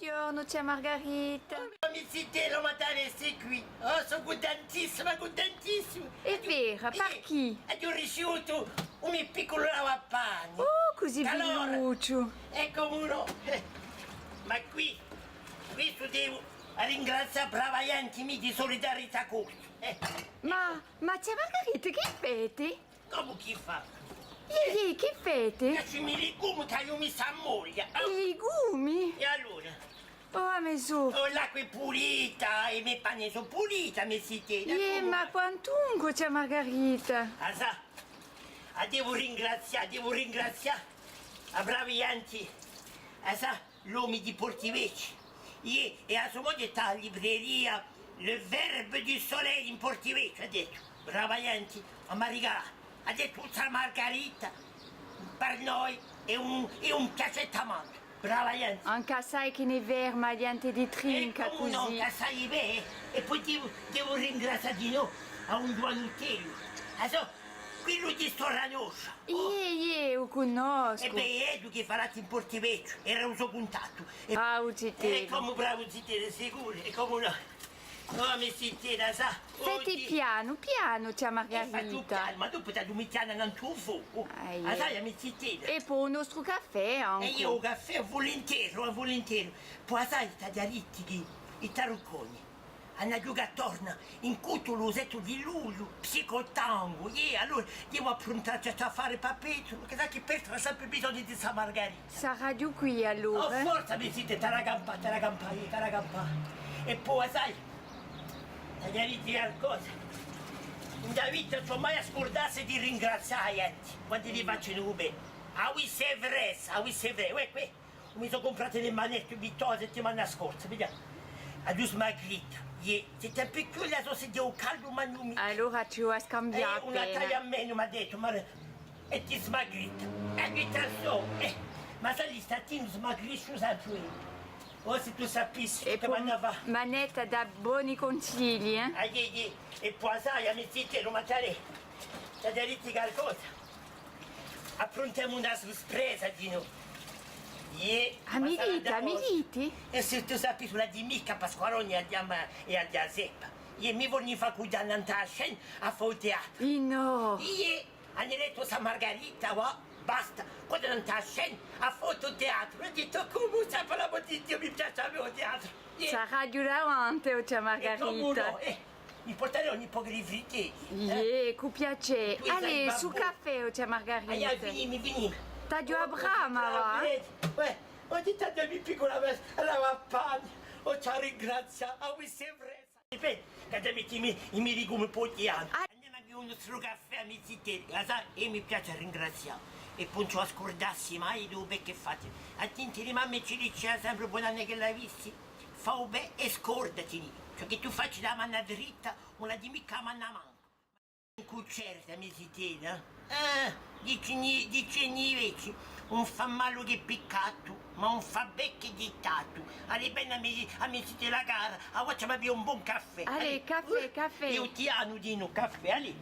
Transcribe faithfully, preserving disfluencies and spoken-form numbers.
Bonghjornu, zia Margarita. Oh, mì zitella, ma dai, sè quì. Oh, sò cuntentissima, cuntentissima. Hè vera, parchì? Aghju ricevutu un picculu lavapani. Oh, cusì bellucciu. Allora, eccu unu. Eh, ma quì, quì devu ringrazià brava ghjenti mì di Solidarità Corsu. Eh. Ma, ma zia Margarita, chì feti? Comu chì fà? Iè, iè, chì feti? Lasciami i ligumi ch'aghju missu à moghja, eh? I ligumi? È allora? Oh, a me sò. Oh, l'acqua hè pulita, è i me pani sò puliti, mì zitella. Iè, ma quantunque, zia Margarita. A sà, a devu ringrazià, devu ringrazià à bravi ghjenti. A sà, l'omi di Portivechju. Iè, è a so moglia stà à a libreria Le Verbe du Soleil in Portivechju, hà dettu. Brava ghjenti, a m'hà rigalatu. Hà dettu, zia Margarita, per noi hè un, hè un piacè tamantu. Brava ghjenti. Ancu assai chì ne ferma ghjenti di trinca cusì. È comu nò, assai bè, è po devu, devu ringrazià dinò à un Ghjuvannutellu. A sò, quellu di Sora Noscia. Oh. Iè, iè, u cunnoscu. È bè, hè ellu chì farà in Portivechju, era u so cuntattu. È, ah, u zitellu. È comu bravu zitellu, sicuru, è comu nò. Oh, mì zitella, sà. Feti pianu, pianu, zia Margarita. Eh, facciu pianu, ma dopu t'aghju à mette nantu à u focu. Ah, iè. A sà, mì zitella. È po u nostru caffè ancu. È eiu u caffè vulinteri, vulinteri. Po a sà, t'aghju à dì chì i tarucconi anu da ghjucà torna in Cutulu u settu di lugliu, psicotangu, iè, allora devu appruntà certi affari pà Petru, chì sà chì Petru hà sempre bisognu di zia Margarita. Saraghju quì allora, eh? Oh, forza, mì zitella, t'hà da campà, t'hà da campà, iè, t'hà da campà. È po, a sà, t'aghju à dì qualcosa. In a vita ùn ci vole mai à scurdassi di ringrazià a ghjenti, quandu li facenu u bè. Ah oui, c'est vrai, ah oui, c'est vrai, uè, uè. Mi sò cumpratu e manette, mi tò, a settimana scorsa, vedi? Aghju smagrita. Iè, sè tempi chì a sò, sè di u caldu, ma ùn mi... Allora ci vole à scambià appena. Eh, una taglia à menu, m'hà dettu, ma, è ti smagrita. È mi trasò, eh, ma sà, li statini smagrisciu sempre. Oh, sè tù sapissi, chì po m'hà da fà. Manetta dà boni cunsigli, eh? Ah, iè, iè. È po a sà, mì zitella, ma tale, t'aghju da dì qualcosa. Appruntemu una suspresa dinò. Iè, a mi diti, a mi diti? È sè tù sapissi, a Dimicca Pasquaroni, a Diama è a Ghjaseppa. Iè, mi voli fà cuddà nant'à a scena à fà u teatru. Innò. Iè, anu dettu zia Margarita, và, basta. Cuddà nant'à a scena à fà u teatru. Aghju dettu, cumu sà, per l'amor di Diu, mi piace à mè u teatru. Iè. Saraghju davanti, o zia Margarita. È cumu nò, eh. Mi purterò un pocu di fritteri, eh? Iè, cù piacè. Allez, sù caffè, o zia Margarita. Aiò, vinimi, vinimi. T'aghju a brama, và. Uè, uè, ti t'aghju a mè piccula lavapani. Oh, ti ringraziu. Ah oui, c'est vrai. Aspetta, ch'aghju da mette i me, i me ligumi pò u tianu. Ah. Andemu à bè u nostru caffè, mì zitella. A sà, eiu mi piace à ringrazià. È po ùn ci vole à scurdassi mai di u bè chì fate. A tinta di mamma ci dicia sempre, bonu annu ch'ella avissi. Fà u bè è scurdati, ciò chì tù faci di a manu dritta, ùn l'hà di micca mannà mancu. Cù certa, mì zitella, eh? Ah, dicini, dicini i vechji, ùn fà malu chè piccatu, ma ùn fà bè chè dittatu. Allez, bè, a mè, a mè zitella cara, avà ci vole à bè un bon caffè. Allez, caffè, caffè. È u tianu dinò, caffè, allez.